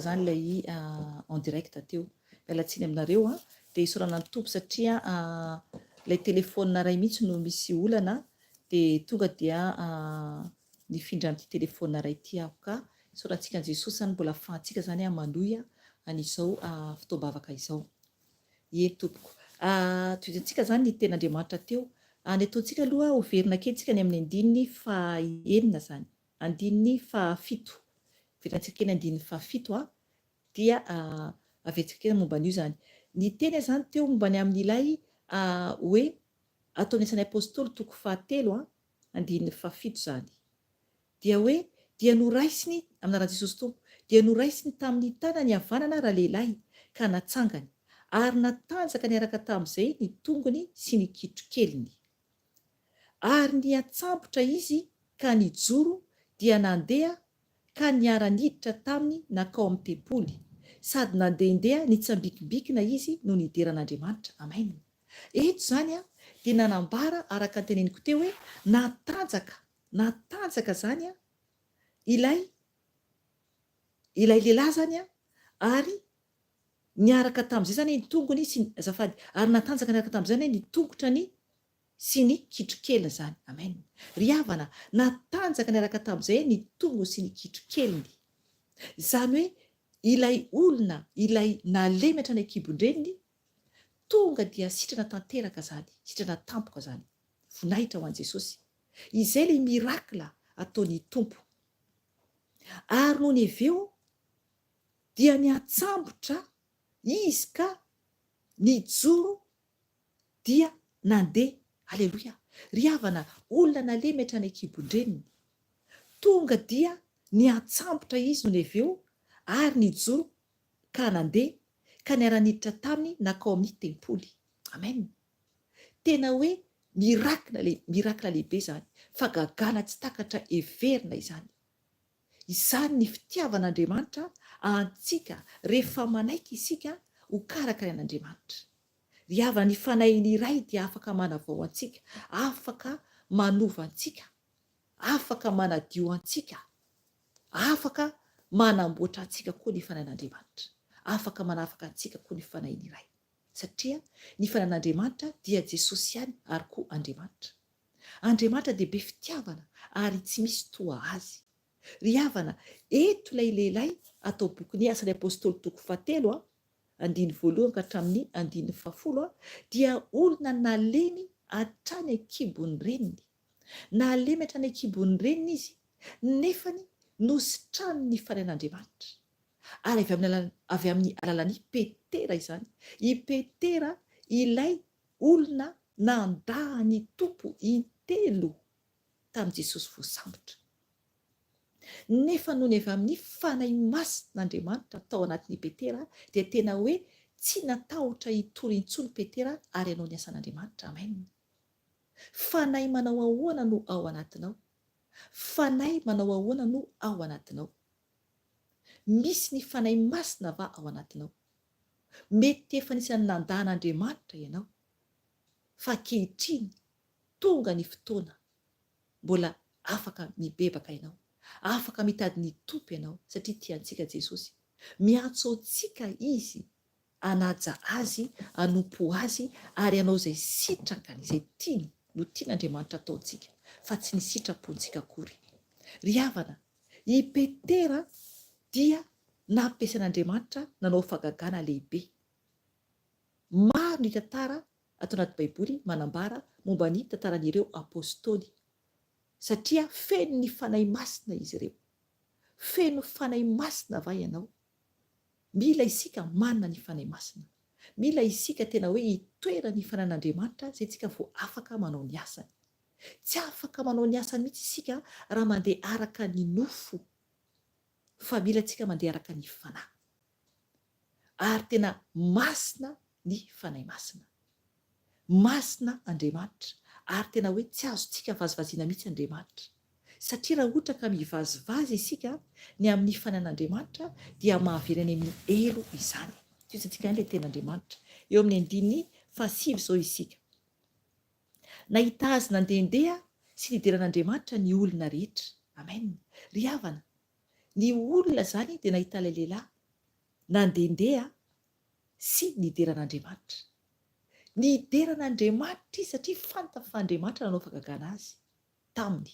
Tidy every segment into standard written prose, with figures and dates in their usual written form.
Zany ilay en direct teo. Miala tsiny aminareo an. Dia isaorana ny Tompo satria ilay téléphone iray mihitsy no misy olana dia tonga dia nifindra amin'ity téléphone iray ity aho ka isaorantsika an'i Jesosy zany mbola afahantsika zany manohy an'izao fotoam-bavaka izao. Eny tompoko. Tohizantsika zany ny tenin'Andriamanitra teo. Ny ataontsika aloha hoverina kely tsika ny amin'ny andininy faha enina zany. Andininy fahafito. Verentsika kely andininy fahafito a, dia averintsika kely momba an'io izany. Niteny aho izany teo momba ny amin'ilay hoe ataon'ny Asan'ny Apostoly toko fahatelo a, andininy fahafito izany. Dia hoe, dia noraisiny, amin'ny anaran'i Jesosy Tompo, dia noraisiny tamin'ny tanany havanana ralehilahy ka natsangany, ary natanjaka niaraka tamin'izay ny tongony sy ny kitrokeliny. Ary niantsambotra izy ka nijoro dia nandeha ka niara-niditra taminy nankao amin'ny tempoly, sady nandehandeha nitsambikimbikina izy no nidera an'Andriamanitra. Amen. Eto izany dia nanambara araka ny teneniko teo hoe natanjaka, natanjaka izany ilay ilay lehilahy izany ary niaraka tamin'izay izany ny tongony sy ny, azafady, ary natanjaka niaraka tamin'izay ny tongotrany sy ny kitrokeliny izany. Amen. Ry havana, natanjaka niaraka tamin'izay ny tongony sy ny kitrokeliny. Izany hoe ilay olona, ilay nalemy hatrany an-kibon-dreniny, tonga dia sitrana tanteraka izany, sitrana tampoka izany. Voninahitra ho an'i Jesosy. Izay ilay miracle ataon'ny Tompo. Ary nony avy eo dia niantsambotra izy ka nijoro dia nandeha. Aleloia! Ry havana, olona nalemy hatrany an-kibon-dreniny. Tonga dia niantsambotra izy nony avy eo ary nijoro ka nandeha, ka niara-niditra taminy nankao amin'ny tempoly. Amen! Tena hoe miracle le, miracle lehibe izany, fahagagana tsy takatra heverina izany. Izany ny fitiavan'Andriamanitra antsika rehefa manaiky isika ho karakarain'Andriamanitra. Ry havana, ny Fanahiny iray dia afaka manavao antsika, afaka manova antsika, afaka manadio antsika, afaka manamboatra antsika koa ny Fanahin'Andriamanitra, afaka manafaka antsika koa ny Fanahiny iray. Satria ny Fanahin'Andriamanitra dia Jesosy ihany ary koa Andriamanitra. Andriamanitra dia be fitiavana ary tsy misy toa Azy. Ry havana, eto ilay lehilahy atao bokin'ny Asan'ny Apostoly toko fahatelo a, andininy voalohany ka hatramin'ny andininy fahafolo a, dia olona nalemy hatrany an-kibon'ny reniny. Nalemy hatrany an-kibon'ny reniny izy, nefany nositranin'ny Fanahin'Andriamanitra. Ary avy amin'ny alalan'ny, avy amin'ny alalan'i Petera izany. I Petera ilay olona nandà ny Tompo intelo tamin'i Jesosy voasambotra. Nefa nony avy amin'ny Fanahy Masin'Andriamanitra tao anatin'i Petera dia tena hoe tsy natahotra hitory intsony Petera ary hanao ny asan'Andriamanitra. Amen. Fanahy manao ahoana no ao anatinao? Fanahy manao ahoana no ao anatinao? Misy ny Fanahy Masina va ao anatinao? Mety efa anisan'ny nandà an'Andriamanitra ianao, fa ankehitriny tonga ny fotoana mbola afaka mibebaka ianao, afaka mitady ny Tompo ianao satria tia antsika Jesosy. Miantso antsika Izy hanaja Azy, hanompo Azy ary hanao izay sitrakany, izay tiany, no tian'Andriamanitra ataontsika fa tsy ny sitrapontsika akory. Ry havana, i Petera dia nampiasain'Andriamanitra nanao fahagagana lehibe. Maro ny tantara ato anaty Baiboly manambara momba ny tantaran'ireo Apostoly, satria feno ny Fanahy Masina izy ireo. Feno Fanahy Masina va ianao? Mila isika manana ny Fanahy Masina. Mila isika tena hoe itoeran'ny Fanahin'Andriamanitra izay tsika vao afaka manao ny asany. Tsy afaka manao ny asany mihitsy isika raha mandeha araka ny nofo, fa mila tsika mandeha araka ny Fanahy. Ary tena masina ny Fanahy Masina. Masina Andriamanitra, ary tena hoe tsy azontsika vazivaziana mihitsy Andriamanitra. Satria raha ohatra ka mivazivazy isika ny amin'ny Fanahin'Andriamanitra dia mahavery any amin'ny helo izany. Tohizantsika ihany ilay tenin'Andriamanitra. Eo amin'ny andininy fahasivy izao isika. Nahita azy nandehandeha sy nidera an'Andriamanitra ny olona rehetra. Amen. Ry havana, ny olona izany dia nahita ilay lehilahy. Nandehandeha sy nidera an'Andriamanitra. Nidera an'Andriamanitra izy satria fantany fa Andriamanitra nanao fahagagana azy taminy.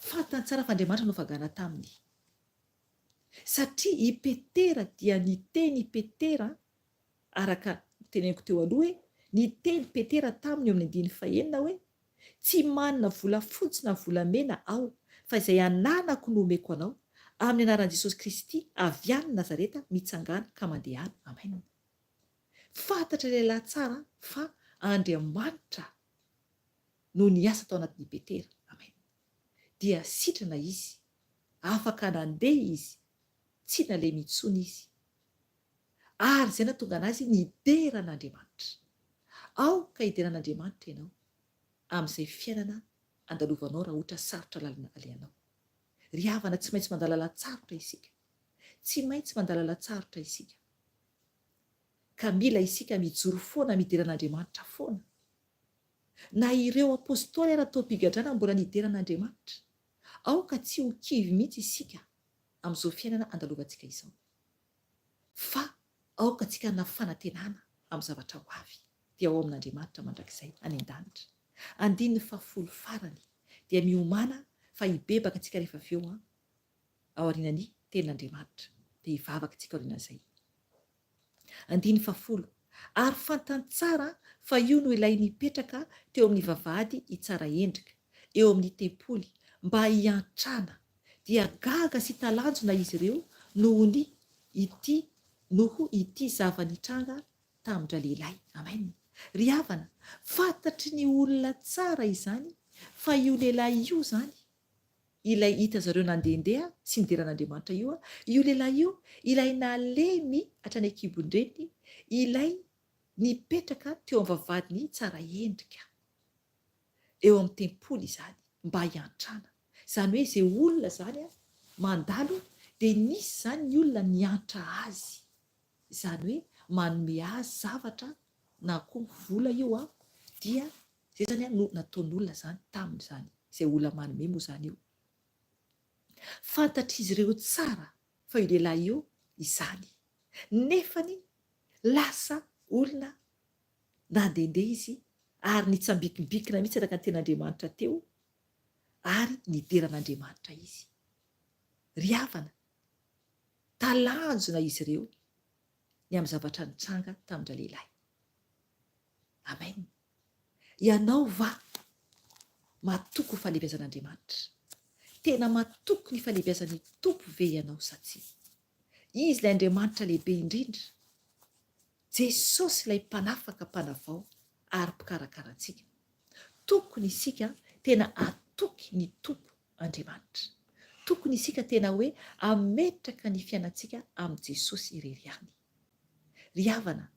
Fantany tsara fa Andriamanitra nanao fahagagana taminy. Satria i Petera dia niteny i Petera araka noteneniko teo aloha hoe, niteny Petera taminy eo amin'ny andininy fahenina hoe, Tsy manana volafotsy na volamena aho, fa izay ananako no omeko anao, amin'ny anaran'i Jesosy Kristy avy any Nazareta, mitsangàna ka mandehana. Amen. Fantatr'ilay lehilahy tsara fa Andriamanitra no niasa tao anatin'i Petera. Amen. Dia sitrana izy. Afaka nandeha izy. Tsy nalemy intsony izy. Ary izay nahatonga anazy nidera an'Andriamanitra. Aoka hidera an'Andriamanitra ianao amin'izay fiainana andalovanao raha ohatra sarotra lalana alehanao. Ry havana, tsy maintsy mandalo lalan-tsarotra isika. Tsy maintsy mandalo lalan-tsarotra isika. Ka mila isika mijoro foana midera an'Andriamanitra foana. Na ireo apostoly ara tao am-pigadrana mbola nidera an'Andriamanitra. Aoka tsy ho kivy mihitsy isika amin'izao fiainana andalovantsika izao. Fa aoka tsika hanana fanantenana amin'ny zavatra ho avy, dia ao amin'Andriamanitra mandrakizay any an-danitra. Andininy fahafolo farany, dia miomàna fa hibebaka tsika rehefa avy eo an, aorianan'ny tenin'Andriamanitra, dia hivavaka tsika aorianan'izay. Andininy fahafolo, Ary fantany tsara fa io no ilay nipetraka teo amin'ny vavahady i Tsaraendrika, eo amin'ny tempoly, mba hiantrana. Dia gaga sy talanjona izy ireo noho ny ity noho ity zava-nitranga tamin-dralehilahy. Amen. Ry havana, fantatry ny olona tsara izany fa io lehilahy io izany, ilay hita zareo nandehandeha sy nidera an'Andriamanitra io, io lehilahy io, ilay nalemy hatrany an-kibon-dreniny, ilay nipetraka teo amin'ny vavahadin'i Tsaraendrika, eo amin'ny tempoly izany, mba hiantrana. Izany hoe izay olona izany mandalo dia nisy izany ny olona niantra azy. Izany hoe manome azy zavatra na koa vola io dia Izay izany no nataon'olona izany taminy izany, izay olona manome moa izany io. Fantatr'izy ireo tsara fa io lehilahy io izany. Nefany lasa olona nandehandeha izy ary nitsambikimbikina mihitsy araka ny tenin'Andriamanitra teo ary nidera an'Andriamanitra izy. Ry havana, talanjona izy ireo ny amin'ny zavatra nitranga tamin-dralehilahy. Amen. Ianao va matoky ny fahalebiazan'Andriamanitra? Tena matoky ny fahalebiazan'ny Tompo ve ianao sa tsia? Izy ilay Andriamanitra lehibe indrindra. Jesosy ilay Mpanafaka, Mpanavao ary Mpikarakara antsika. Tokony isika tena hatoky ny Tompo Andriamanitra. Tokony isika tena hoe hametraka ny fiainantsika amin'i Jesosy irery ihany. Ry havana,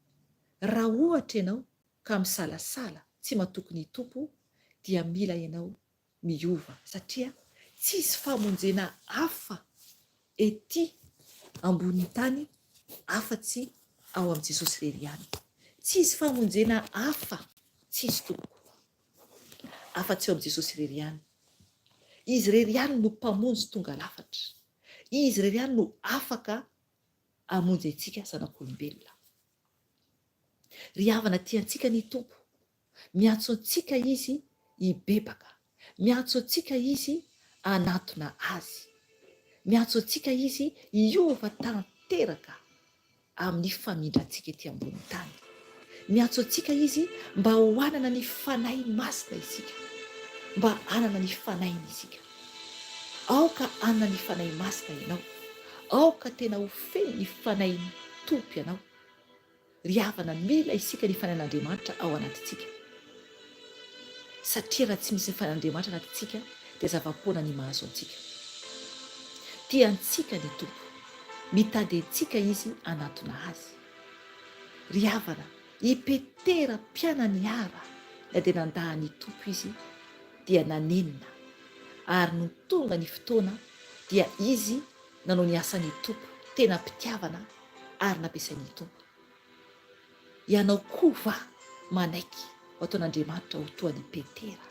raha ohatra ianao ka misalasala tsy matoky ny Tompo dia mila ianao miova satria tsisy famonjena hafa ety ambonin'ny tany afa-tsy ao amin'i Jesosy irery ihany. Tsisy famonjena hafa, tsisy tompoko, afa-tsy ao amin'i Jesosy irery ihany. Izy irery ihany no Mpamonjy tonga lafatra. Izy irery ihany no afaka hamonjy antsika zanak'olombelona. Ry havana tia antsika ny Tompo. Miantso antsika Izy hibebaka. Miantso antsika Izy hanantona Azy. Miantso antsika Izy hiova tanteraka amin'ny famindrantsika ety ambonin'ny tany. Miantso antsika Izy mba ho hanana ny Fanahy Masina isika. Mba hanana ny Fanahiny isika. Aoka hanana ny Fanahy Masina ianao. Aoka tena ho feno ny Fanahin'ny Tompo ianao. Ry havana, mila isika ny Fanahin'Andriamanitra ao anatintsika. Satria raha tsy misy ny Fanahin'Andriamanitra anatintsika dia zava-poana ny mahazo antsika. Tia antsika ny Tompo. Mitady antsika Izy hanatona Azy. Ry havana, i Petera mpianany ara na dia nandà ny Tompo izy dia nanenina. Ary nony tonga ny fotoana dia izy nanao ny asan'ny Tompo tena am-pitiavana ary nampiasain'ny Tompo. Ianao koa va manaiky ho ataon'Andriamanitra ho toa an'i Petera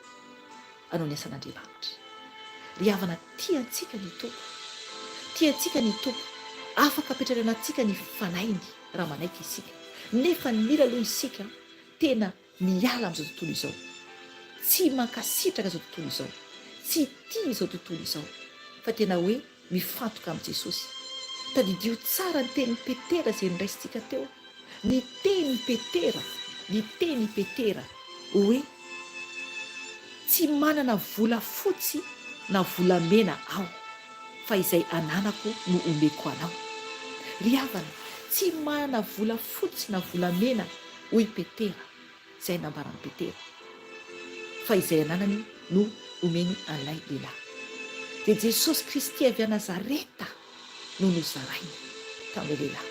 hanao ny asan'Andriamanitra? Ry havana, tia antsika ny Tompo. Tia antsika ny Tompo. Afaka apetrany anatintsika ny Fanahiny raha manaiky isika. Nefa mila aloha isika tena miala amin'izao tontolo izao. Tsy mankasitraka izao tontolo izao. Tsy tia izao tontolo izao. Fa tena hoe mifantoka amin'i Jesosy. Tadidio tsara ny tenin'i Petera izay noraisintsika teo. Niteny i Petera, niteny i Petera hoe, Tsy manana volafotsy na volamena aho, fa izay ananako no omeko anao. Ry havana, tsy manana volafotsy na volamena, hoy Petera, izay nambaran'i Petera, fa izay ananany no omeny an'ilay lehilahy. Dia Jesosy Kristy avy any Nazareta no nozarainy tamin'ilay lehilahy.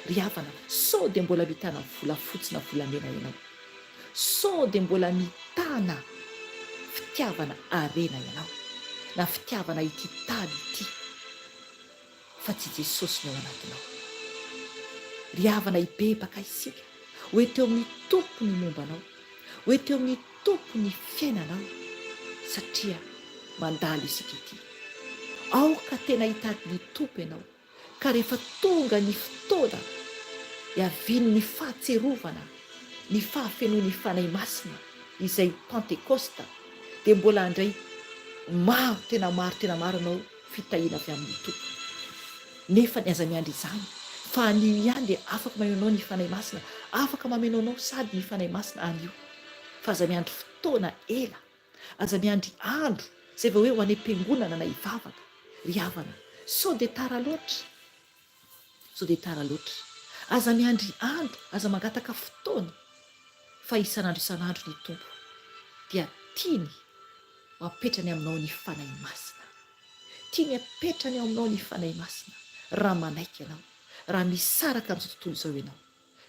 Ry havana, sao dia mbola mitana volafotsy na volamena ianao? Sao dia mbola mitana fitiavana harena ianao, na fitiavana ity tany ity, fa tsy Jesosy no ao anatinao? Ry havana, hibebaka isika, ho ety eo amin'ny Tompo ny momba anao, ho ety eo amin'ny Tompo ny fiainanao, satria mandalo isika ety. Aoka tena hitady ny Tompo ianao, ka rehefa tonga ny fotoana hiavian'ny fahatserovana ny fahafenoan'ny Fanahy Masina, izay Pantekosta, dia mbola handray maro, tena maro, tena maro ianao fitahiana avy amin'ny Tompo. Nefa ny aza miandry izany, fa anio ihany dia afaka mameno anao ny Fanahy Masina, afaka mameno anao sady ny Fanahy Masina anio. Fa aza miandry fotoana ela, aza miandry andro izay vao hoe ho any am-piangonana na hivavaka, ry havana, sao dia tara loatra, sao dia tara loatra. Aza miandry andro, aza mangataka fotoana, fa isan'andro isan'andro ny Tompo dia tiany ho apetrany aminao ny Fanahy Masina. Tiany apetrany ao aminao ny Fanahy Masina raha manaiky ianao, raha misaraka amin'izao tontolo izao ianao.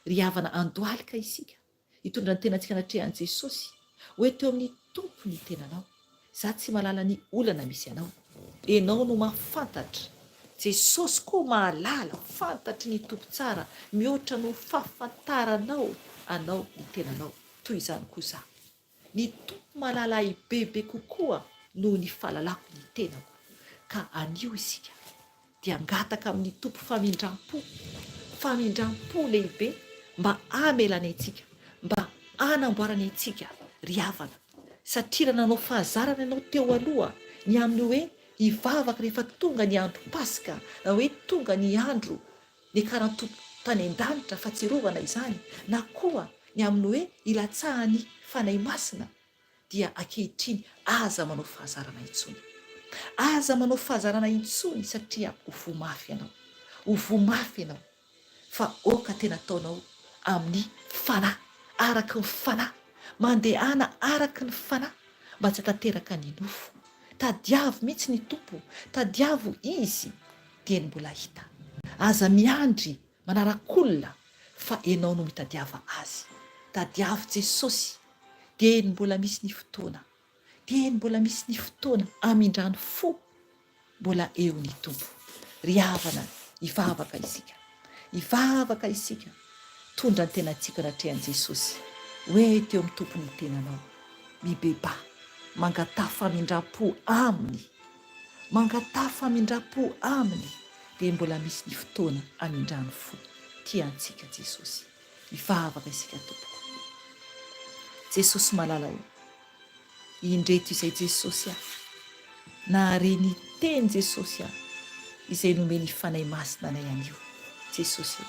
Ry havana andohalika isika hitondra ny tenantsika anatrehan'i Jesosy, ho eto eo amin'ny Tompo ny tenanao. Za tsy mahalala ny olana misy anao. Enao no mahafantatra. Jesosy koa mahalala, fantatry ny Tompo tsara mihoatra noho fahafantaranao anao ny tenanao. Toy izany koa za. Ny Tompo mahalala ahy bebe kokoa noho ny fahalalako ny tenako. Ka anio isika dia hangataka amin'ny Tompo famindram-po, famindram-po lehibe mba hamelany antsika, mba hanamboarany antsika ry havana. Satria raha nanao fahazarana ianao teo aloha ny amin'ny hoe hivavaka rehefa tonga ny andro Paska, na hoe tonga ny andro niakaran'ny Tompo tany an-danitra, fahatsiarovana izany, na koa ny amin'ny hoe ilatsahan'ny Fanahy Masina, dia ankehitriny aza manao fahazarana intsony. Aza manao fahazarana intsony satria ho voa mafy ianao. Ho voa mafy ianao. Fa aoka tena ataonao amin'ny Fanahy, araka ny Fanahy. Mandehana araka ny Fanahy mba tsy hatanteraka ny nofo. Tadiavo mihitsy ny Tompo, tadiavo Izy dieny mbola hita. Aza miandry manarak'olona fa enao no mitadiava Azy. Tadiavo Jesosy dieny mbola misy ny fotoana. Dieny mbola misy ny fotoana amindrany fo mbola eo ny Tompo. Ry havana hivavaka isika. Hivavaka isika. Tondra ny tenantsika anatrehan'i Jesosy. Hoe teo amin'ny Tompo ny tenanao. Mibebaha. Mangataha famindram-po Aminy. Mangataha famindram-po Aminy dia mbola misy ny fotoana hamindrany fo. Tia antsika Jesosy. Hivavaka isika tompoko. Jesosy malala o. Indreto izay Jesosy a. Nahare ny teny Jesosy a. Izay nomen'ny Fanahy Masina anay anio. Jesosy o.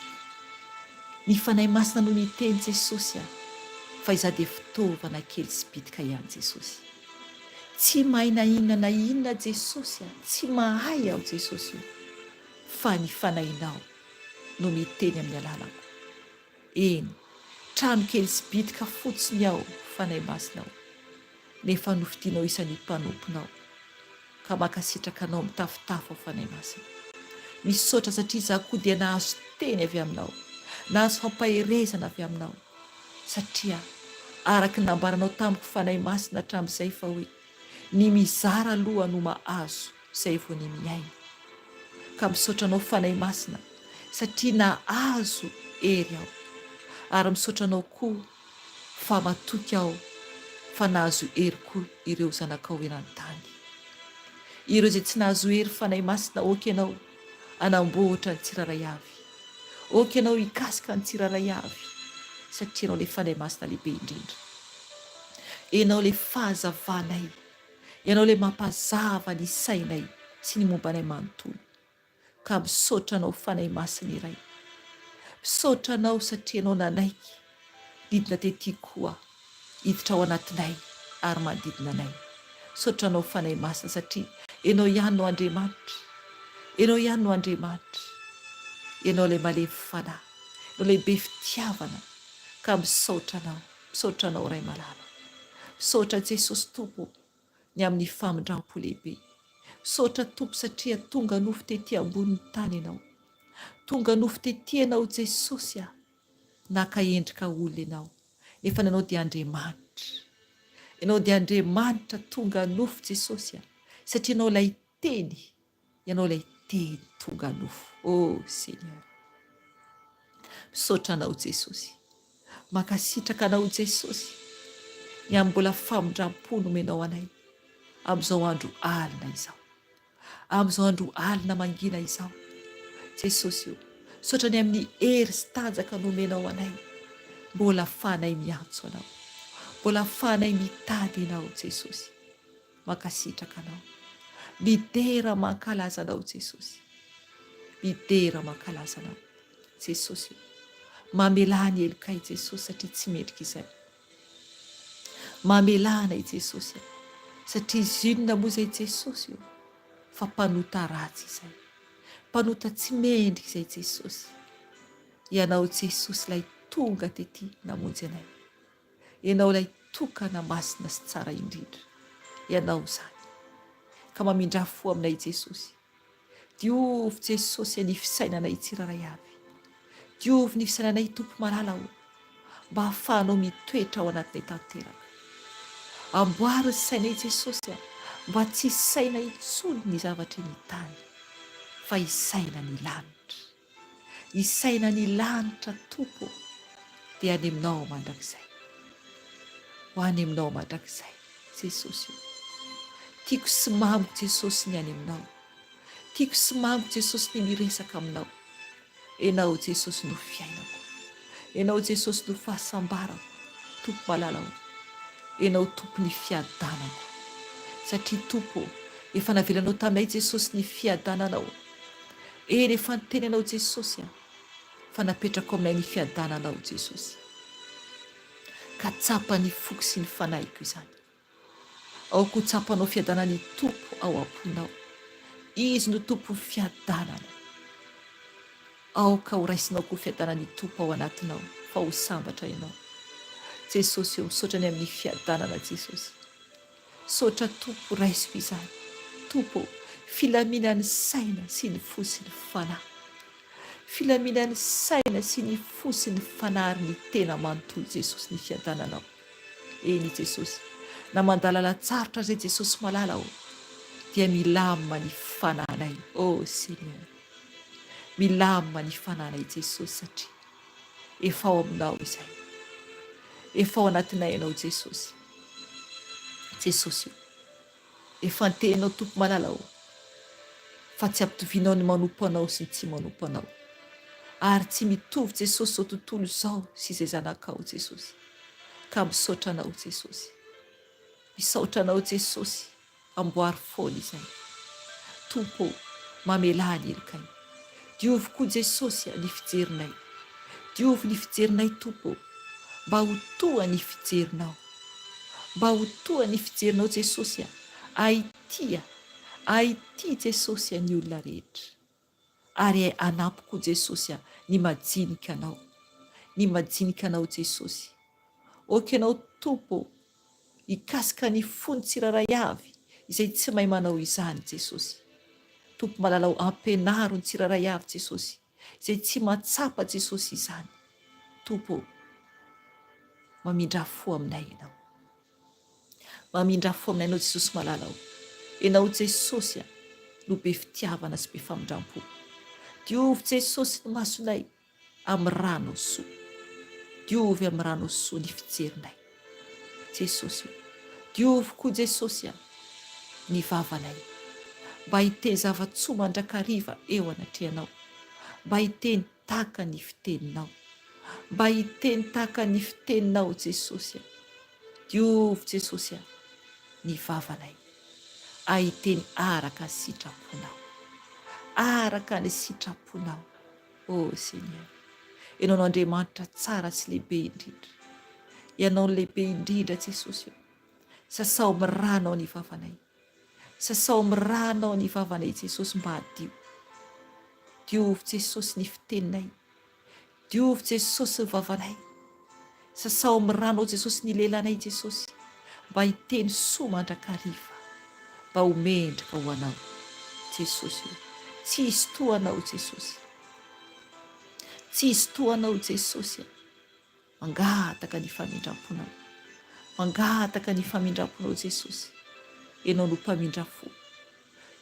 Ny Fanahy Masina no niteny Jesosy a. Fa izaho dia fitaovana kely sy bitika ihany Jesosy. Tsy mahay na inona na inona Jesosy a. Tsy mahay aho Jesosy o. Fa ny Fanahinao no miteny amin'ny alalako. Eny, trano kely sy bitika fotsiny aho, Fanahy Masina o, nefa nofidinao isan'ny mpanomponao, ka mankasitraka anao mitafotafo aho Fanahy Masina. Misaotra satria izaho koa dia nahazo teny avy aminao, nahazo fampaherezana avy aminao, satria araka ny nambaranao tamiko Fanahy Masina hatramin'izay fa hoe, Ny mizara aloha no mahazo zay vao ny mihaino. Ka misaotra anao Fanahy Masina satria nahazo hery aho. Ary misaotra anao koa fa matoky aho fa nahazo hery koa ireo zanakao eran-tany. Ireo izay tsy nahazo hery Fanahy Masina ok ianao. Hanamboatra ny tsirairay avy. Ok ianao hikasika ny tsirairay avy satria ianao ilay Fanahy Masina lehibe indrindra. Ianao ilay fahazavanay. Ianao ilay mampazava ny sainay sy ny momba anay manontolo. Ka misaotra anao Fanahy Masina iray. Misaotra anao satria ianao nanaiky nidina tety koa hiditra ao anatinay ary manodidina anay. Misaotra anao Fanahy Masina satria ianao ihany no Andriamanitra. Ianao ihany no Andriamanitra. Ianao ilay malemy fanahy. Ianao ilay be fitiavana. Ka misaotra anao. Misaotra anao Ray malala. Misaotra Jesosy Tompo ny amin'ny famindrampo lehibe. Misaotra Tompo satria tonga nofo tety ambonin'ny tany Ianao. Tonga nofo tety Ianao Jesosy a! Naka endrika olona Ianao, nefa Ianao dia Andriamanitra. Ianao dia Andriamanitra tonga nofo Jesosy a! Satria Ianao ilay Teny. Ianao ilay Teny tonga nofo. Oh Seigneur. Misaotra Anao Jesosy. Mankasitraka Anao Jesosy ny amin'ny mbola famindram-po nomenao anay amin'izao andro alina izao. Amin'izao andro alina mangina izao. Jesosy o, misaotra ny amin'ny hery sy tanjaka nomenao anay. Mbola afahanay miantso Anao. Mbola afahanay mitady Anao Jesosy. Mankasitraka Anao. Midera mankalaza Anao Jesosy. Midera mankalaza Anao. Jesosy o. Mamelà ny helokay Jesosy satria tsy mendrika izay. Mamelà anay Jesosy a. Satria izy inona moa izay Jesosy o. Fa mpanota ratsy izay. Mpanota tsy mendrika izay Jesosy. Ianao Jesosy ilay tonga tety namonjy anay. Ianao ilay tokana masina sy tsara indrindra. Ianao izany. Ka mamindrà fo aminay Jesosy. Diovy Jesosy ny fisainanay tsirairay avy. Diovy ny fisainanay Tompo malala o, mba hahafahanao mitoetra ao anatinay tanteraka. Amboary ny sainay Jesosy a, mba tsy hisaina intsony ny zavatry ny tany, fa hisaina ny lanitra. Isaina ny lanitra Tompo ô, dia any aminao mandrakizay. Ho any aminao mandrakizay Jesosy ô. Tiako sy mamiko Jesosy ny any aminao. Tiako sy mamiko Jesosy ny miresaka aminao. Ianao Jesosy no fiainako. Ianao Jesosy no fahasambarako, Tompo malala ô. Ianao Tompo ny fiadanako. Satria Tompo ô, efa navelanao taminay Jesosy ny fiadananao. Eny efa niteny anao Jesosy a, fa napetrako aminay ny fiadananao Jesosy. Ka tsapan'ny foko sy ny fanahiko izany. Aoka ho tsapanao fiadanan'ny Tompo ao am-ponao. Izy no Tompon'ny fiadanana. Aoka ho raisinao koa fiadanan'ny Tompo ao anatinao fa ho sambatra ianao. Jesosy ô, misaotra ny amin'ny fiadanana Jesosy. Misaotra Tompo raisiko izany Tompo ô filaminan'ny saina sy ny fo sy ny fanahy filaminan'ny saina sy ny fo sy ny fanahy ary ny tena manontolo Jesosy ny fiadananao eny Jesosy na mandala lalan-tsarotra aza Jesosy malala ô dia milamina ny fanahinay oh Seigneur milamina ny fanahinay Jesosy satria Efa ao aminao izay. Efa ao anatinay ianao Jesosy. Jesosy o. Efa antehinao Tompo malala o. Fa tsy ampitovianao ny manompo anao sy ny tsy manompo anao. Ary tsy mitovy Jesosy izao tontolo izao sy izay zanakao Jesosy. Ka misaotra anao Jesosy. Misaotra anao Jesosy. Amboary foana izay. Tompo ô, mamelà ny helokay. Diovy koa Jesosy a, ny fijerinay. Diovy ny fijerinay Tompo ô, mba ho toa ny fijerinao. Mba ho toa ny fijerinao Jesosy a, ahy tia, ahy tia Jesosy a ny olona rehetra. Ary hanampy koa Jesosy a ny majinika anao, ny majinika anao Jesosy. Ok ianao Tompo ô, hikasika ny fony tsirairay avy izay tsy mahay manao izany Jesosy. Tompo malala o ampianaro ny tsirairay avy Jesosy izay tsy mahatsapa Jesosy izany. Tompo ô, mamindrà fo aminay Ianao. Mamindrà fo aminay Ianao Jesosy malala o. Ianao Jesosy a no be fitiavana sy be famindram-po. Diovy Jesosy ny masonay amin'ny rànao soa. Diovy amin'ny rànao soa ny fijerinay. Jesosy o. Diovy koa Jesosy a ny vavanay. Mba hiteny zava-tsoa mandrakariva eo anatrehanao. Mba hiteny tahaka ny fiteninao. Mba hiteny tahaka ny fiteninao Jesosy a. Diovy Jesosy a, ny vavanay. Ahiteny araka ny sitraponao. Araka ny sitraponao. Oh Seigneur. Ianao no Andriamanitra tsara sy lehibe indrindra. Ianao no lehibe indrindra Jesosy o. Sasao amin'ny ranao ny vavanay. Sasao amin'ny ranao ny vavanay Jesosy mba hadio. Diovy Jesosy ny fiteninay. Diovy Jesosy ny vavanay. Sasao amin'ny ranao Jesosy ny lelanay Jesosy mba hiteny soa mandrakariva. Mba ho mendrika ho anao Jesosy o. Tsy hisy toa anao Jesosy. Tsy hisy toa anao Jesosy a. Mangataka ny famindramponao. Mangataka ny famindramponao Jesosy. Ianao no mpamindra fo.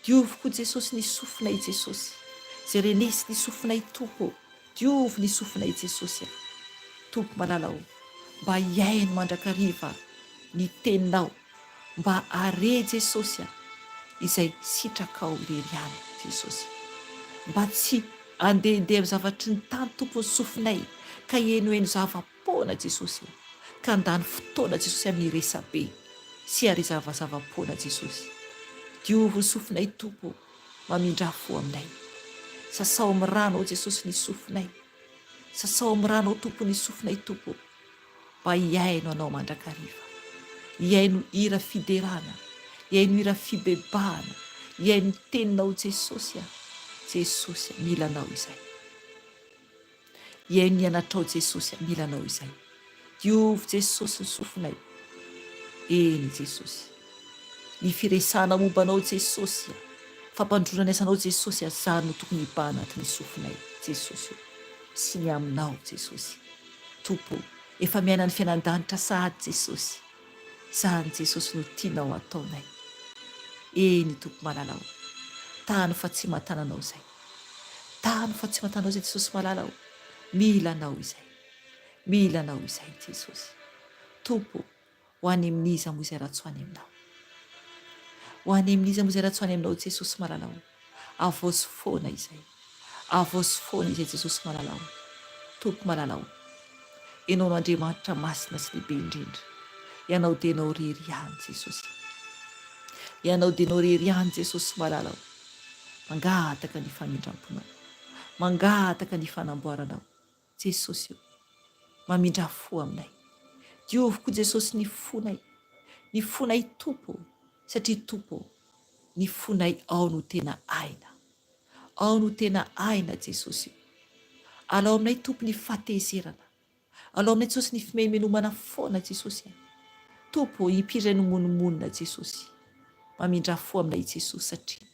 Diovy koa Jesosy ny sofinay Jesosy. Zay renesy ny sofinay Tompo ô. Diovy ny sofinay Jesosy a. Tompo malala ô. Mba hihaino mandrakariva ny teninao. Mba are Jesosy a. Izay sitrakao irery ihany Jesosy. Mba tsy andehandeha amin'ny zavatry ny tany Tompo ny sofinay ka henoheno zava-poana Jesosy o. Ka handany fotoana Jesosy amin'ny resabe sy are zavazava-poana Jesosy. Diovy ny sofinay Tompo o. Mamindrà fo aminay. Sasao amin'ny ranao Jesosy ny sofinay. Sasao amin'ny ranao Tompo ny sofinay Tompo o. Mba hihaino Anao mandrakariva. Hihaino hira fiderana, hihaino hira fibebahana, hihaino ny Teninao Jesosy a! Jesosy a! Mila Anao izay. Hihaino ny anatrao Jesosy a! Mila Anao izay. Diovy Jesosy ny sofinay. Eny Jesosy. Ny firesahana momba Anao Jesosy a! Fampandroana ny asanao Jesosy a! Zany no tokony hibahana anatin'ny sofinay Jesosy o! Sy ny aminao Jesosy. Tompo o, efa miaina ny fiainan-danitra sahady Jesosy. Zany Jesosy no tianao ataonay. Eny Tompo malala o. Tano fa tsy matananao izay. Tano fa tsy matanao izay Jesosy malala o. Mila Anao izay. Mila Anao izay Jesosy. Tompo o, ho any amin'iza moa izay raha tsy ho any Aminao. Ho any amin'iza moa izay raha tsy ho any Aminao Jesosy malala o. Avozo foana izay. Avozo foana izay Jesosy malala o. Tompo malala o. Ianao no Andriamanitra masina sy lehibe indrindra. Ianao dia Ianao irery ihany Jesosy. Ianao dia Ianao irery ihany Jesosy malala o. Mangataka ny famindramponao. Mangataka ny fanamboaranao. Jesosy o. Mamindrà fo aminay. Diovy koa Jesosy ny fonay. Ny fonay Tompo o. Satria Tompo o. Ny fonay ao no tena aina. Ao no tena aina Jesosy o. Alao aminay Tompo ny fahatezerana. Alao aminay Jesosy ny fimenomenomana foana Jesosy a. Tompo o, impiry no monomonona Jesosy. Mamindrà fo aminay Jesosy satria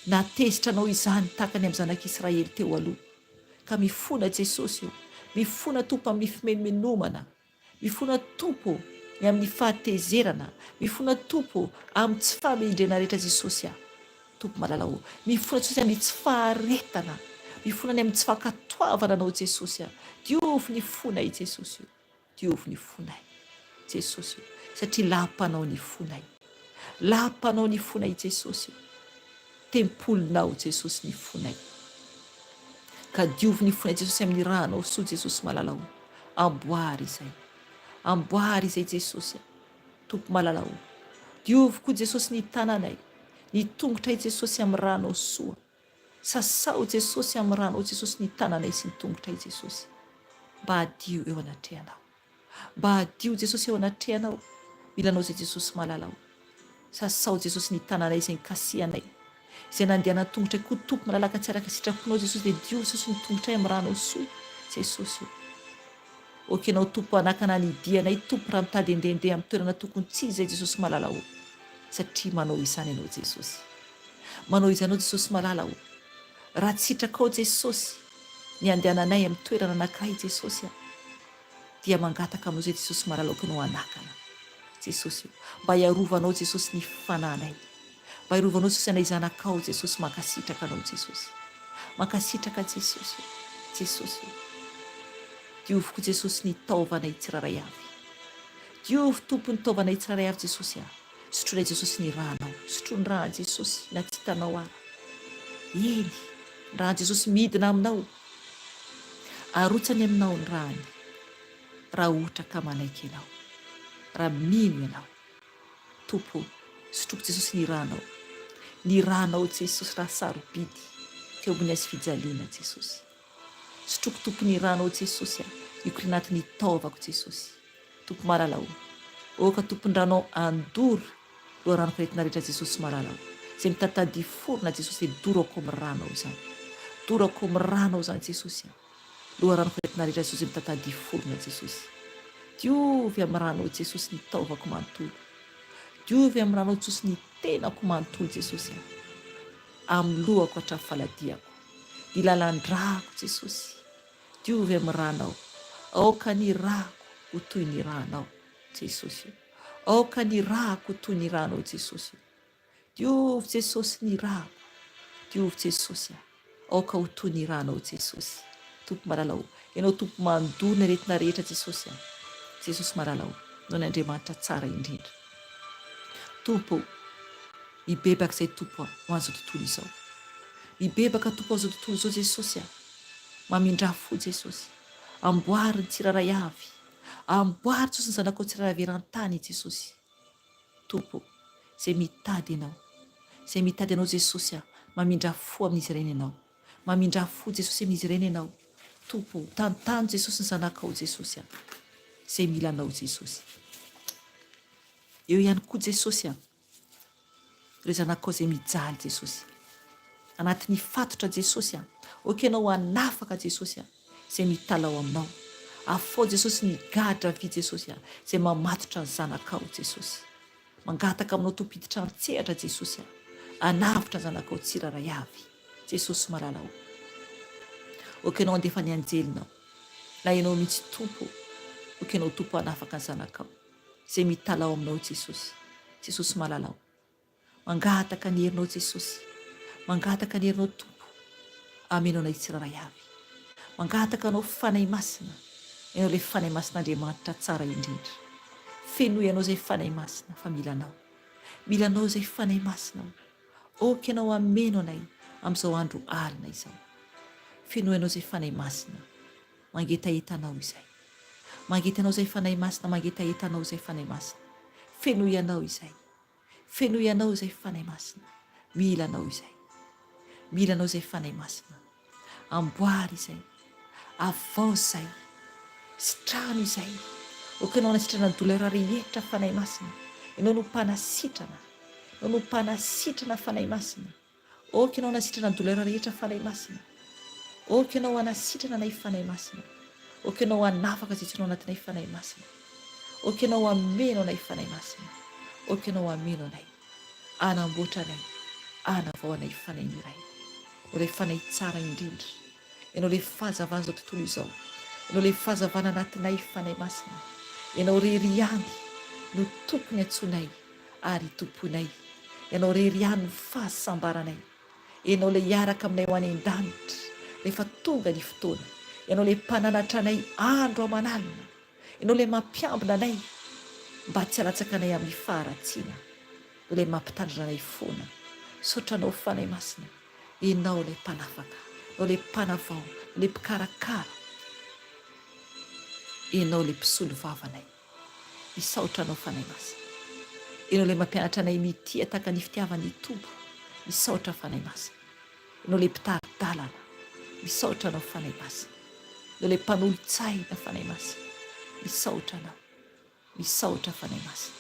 nahatezitra Anao izany tahaka ny amin'ny zanak'Israely teo aloha. Ka mifona Jesosy o. Mifona Tompo amin'ny fimenomenomana. Mifona Tompo o ny amin'ny fahatezerana, mifona Tompo o amin'ny tsy fahamendrehana rehetra Jesosy a! Tompo malala o! Mifona Jesosy amin'ny tsy faharetana, mifona ny amin'ny tsy fankatoavana Anao Jesosy a! Diovy ny fonay Jesosy o! Diovy ny fonay Jesosy o! Satria lapanao ny fonay. Lapanao ny fonay Jesosy o! Tempolinao Jesosy ny fonay. Ka diovy ny fonay Jesosy amin'ny ranao soa Jesosy malala o. Amboary izay. Amboary izay Jesosy a. Tompo malala o. Diovy koa Jesosy ny tananay, ny tongotray Jesosy amin'ny ranao soa. Sasao Jesosy amin'ny ranao Jesosy ny tananay sy ny tongotray Jesosy. Mba hadio eo anatrehanao. Mba hadio Jesosy eo anatrehanao. Mila anao izay Jesosy malala o. Sasao Jesosy ny tananay izay nikasihanay. Izay nandehanan'ny tongotray koa Tompo malala ka tsy araka sitraponao Jesosy dia diovy Jesosy ny tongotray amin'ny ranao soa Jesosy o. Ok nao Tompo hanakana ny dianay Tompo raha mitady handehandeha amin'ny toerana tokony tsy izay Jesosy malala o. Satria manao izany ianao Jesosy. Manao izany ianao Jesosy malala o. Raha tsy sitrakao Jesosy ny handehananay amin'ny toerana anankiray Jesosy a. Dia mangataka aminao izay Jesosy malala aoka ianao hanakana Jesosy o. Mba hiarovanao Jesosy ny fanahinay. Mba hirovanao Jesosy anay zanakao Jesosy mankasitraka anao Jesosy mankasitraka Jesosy o Jesosy o diovy koa Jesosy ny taovanay tsirairay avy diovy Tompo ny taovanay tsirairay avy Jesosy a. Sotroinay Jesosy ny rànao. Sotroy ny ràn'i Jesosy na tsy hitanao ara. Eny, ny ràn'i Jesosy midina aminao. Arotsany aminao ny ràny raha ohatra ka manaiky ianao. Raha mino ianao. Tompo o, sotroiko Jesosy ny rànao. Ny rànao Jesosy rà sarobidy teo ambony hazo fijaliana Jesosy. Sotroiko Tompo ny rànao Jesosy a, hikoriana anatin'ny taovako Jesosy. Tompo malala o. Aoka Tompon-dranao andoro loharanoko aretina rehetra Jesosy malala o. Izay mitatadia forona Jesosy dia dorako amin'ny rànao izany. Dorako amin'ny rànao izany Jesosy a. Loharanoko aretina rehetra Jesosy izay mitatadia forona Jesosy. Diovy amin'ny rànao Jesosy ny taovako manontolo. Diovy amin'ny rànao Jesosy ny tenako manontolo Jesosy a. Amin'ny lohako hatramin'ny faladiako. Ny lalan-dràko Jesosy. Diovy amin'ny rànao. Aoka ny ràko ho toy ny rànao, Jesosy o. Aoka ny ràko ho toy ny rànao, Jesosy o. Diovy Jesosy ny ràko. Diovy Jesosy a. Aoka ho toy ny rànao, Jesosy. Tompo malala o. Ianao Tompo mandoro ny aretina rehetra, Jesosy a. Jesosy malala o. Ianao ny Andriamanitra tsara indrindra. Tompo o. Mibebaka izay Tompo a, ho an'izao tontolo izao. Mibebaka Tompo ho an'izao tontolo izao, Jesosy a. Mamindrà fo Jesosy. Amboary ny tsirairay avy. Amboary Jesosy ny zanakao tsirairay avy eran-tany Jesosy. Tompo o, izay mitady Ianao. Izay mitady Anao Jesosy a, mamindrà fo amin'izy ireny Ianao. Mamindrà fo Jesosy amin'izy ireny Ianao. Tompo o, tantano Jesosy ny zanakao Jesosy a. Izay mila Anao Jesosy. Eo ihany koa Jesosy a. Ireo zanakao izay mijaly Jesosy. Anatin'ny fatotra Jesosy a. Ok ianao hanafaka Jesosy a. Izay mitalaho aminao. Afao Jesosy ny gadra vy Jesosy a. Izay mamatotra ny zanakao Jesosy. Mangataka aminao Tompo hiditra an-tsehatra Jesosy a. Hanavotra ny zanakao tsirairay avy. Jesosy malala o. Ok ianao handefa ny anjelinao. Na ianao mihitsy Tompo. Ok ianao Tompo hanafaka ny zanakao. Izay mitalaho aminao Jesosy. Jesosy malala o. Mangataka ny herinao Jesosy. Mangataka ny herinao Tompo. Ameno anay tsirairay avy. Mangataka anao Fanahy Masina. Ianao ilay Fanahy Masin'Andriamanitra tsara indrindra. Fenoy anao izay Fanahy Masina fa mila anao. Mila anao izay Fanahy Masina o. Ok ianao ameno anay amin'izao andro alina izao. Fenoy anao izay Fanahy Masina. Mangetaheta anao izay. Mangety anao izay Fanahy Masina Mangetaheta anao izay Fanahy Masina Fenoy anao izay Fenoy anao izay Fanahy Masina Mila anao izay Mila anao izay Fanahy Masina Amboary izay Avaozy izay Sitrano izay Ok ianao hanasitrana ny douleur rehetra Fanahy Masina Ianao no mpanasitrana Ianao no mpanasitrana Fanahy Masina Ok ianao hanasitrana ny douleur rehetra Fanahy Masina. Ok ianao hanasitrana anay Fanahy Masina. Ok ianao hanafaka izay tsy ao anatinay Fanahy Masina. Ok ianao hameno anay Fanahy Masina. Ok ianao hameno anay. Hanamboatra anay. Hanavao anay Fanahy ny Ray. Ianao ilay Fanahy tsara indrindra. Ianao ilay fahazavan'izao tontolo izao. Ianao ilay fahazavana anatinay Fanahy Masina. Ianao irery ihany no tokony antsoinay. ary tompoinay. Ianao irery ihany no fahasambaranay. Ianao ilay hiaraka aminay ho any an-danitra rehefa tonga ny fotoana. Ianao ilay mpananatra anay andro aman'alina. Ianao ilay mampiambina anay mba tsy halatsaka anay amin'ny faharatsiana. Ianao ilay mampitandrina anay foana. Misaotra Anao Fanahy Masina. Ianao ilay mpanafaka. Ianao ilay mpanavao. Ianao ilay mpikarakara. Ianao ilay mpisolo vavanay. Misaotra anao Fanahy Masina. Ianao ilay mampianatra anay mitia tahaka ny fitiavan'ny Tompo. Misaotra Fanahy Masina. Ianao ilay mpitari-dalana. Misaotra anao Fanahy Masina. Ianao ilay mpanolo-tsaina Fanahy Masina. Misaotra anao. Misaotra Fanahy Masina.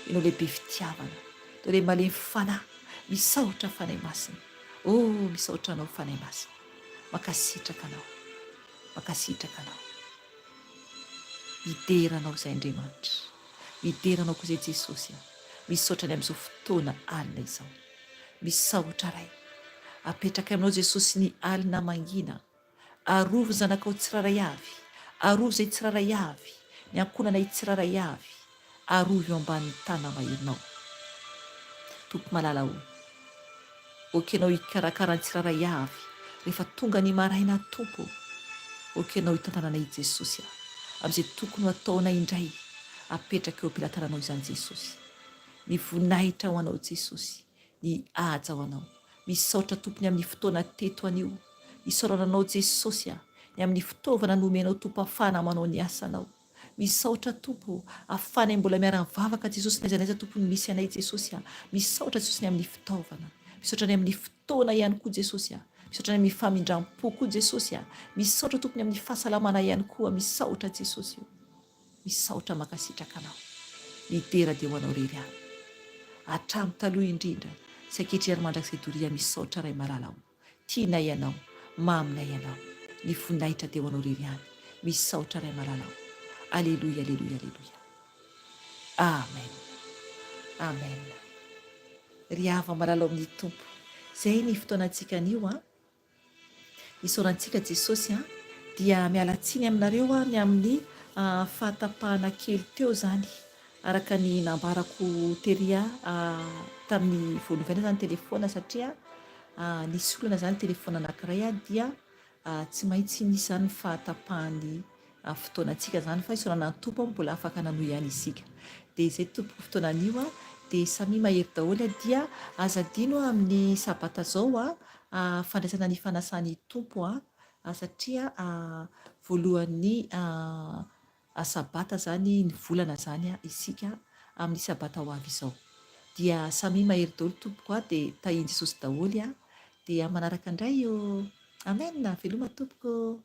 Ianao ilay be fitiavana. Ianao ilay malemy fanahy. Misaotra Fanahy Masina. Oh, misaotra anao Fanahy Masina. Mankasitraka anao. Mankasitraka anao. Midera Anao izay Andriamanitra. Midera Anao koa izay Jesosy a. Misaotra ny amin'izao fotoana alina izao. Misaotra Ray. Apetrakay aminao Jesosy ny alina mangina. Arovy ny zanakao tsirairay avy. Arovy izay tsirairay avy. Ny ankohonanay tsirairay avy. Arovy eo ambanin'ny tana-maherinao. Tompo malala o. Ok ianao hikarakara ny tsirairay avy rehefa tonga ny maraina Tompo o. Ok ianao hitantana anay Jesosy a. Amin'izay tokony ho ataonay indray apetraka eo am-pelatananao izany Jesosy. Ny voninahitra ho Anao Jesosy, ny haja ho Anao. Misaotra Tompo ny amin'ny fotoana teto anio. Isaorana Anao Jesosy a, ny amin'ny fitaovana nomenao Tompo afahana manao ny asanao. Misaotra Tompo o, afahanay mbola miara mivavaka Jesosy n'aiza n'aiza Tompo no misy anay Jesosy a. Misaotra Jesosy ny amin'ny fitaovana. Misaotra ny amin'ny fotoana ihany koa Jesosy a. Misaotra ny amin'ny famindram-po koa Jesosy a. Misaotra Tompo ny amin'ny fahasalamana ihany koa. Misaotra Jesosy o. Misaotra mankasitraka anao. Ny dera dia ho anao irery ihany. Hatramin'ny taloha indrindra sy ankehitriny ary mandrakizay doria misaotra Ray malala o. Tianay ianao, maminay ianao. Ny voninahitra dia ho anao irery ihany. Misaotra Ray malala o. Aleloia aleloia aleloia. Amen. Amen. Ry hava malala ao amin'ny Tompo. Izay ny fotoanantsika anio an. Isaorantsika Jesosy an! Dia miala tsiny aminareo aho ny amin'ny fahatapahana kely teo izany. Araka ny nambarako tery tamin'ny voalohany izany telefaona satria nisy olana izany telefaona anankiray dia tsy maintsy nisy izany ny fahatapahan'ny fotoanantsika izany fa isaorana ny Tompo mbola afaka nanohy ihany isika. Dia izay tompoko fotoana anio a, dia samia mahery daholo a, dia aza adino amin'ny sabata zao a, fandraisana ny fanasan'ny Tompo a, satria voalohan'ny sabata izany ny volana izany isika amin'ny sabata ho avy izao. Dia samia mahery daholo tompoko a, dia tahian'i Jesosy daholo a, dia manaraka indray ô. Amen, veloma tompoko.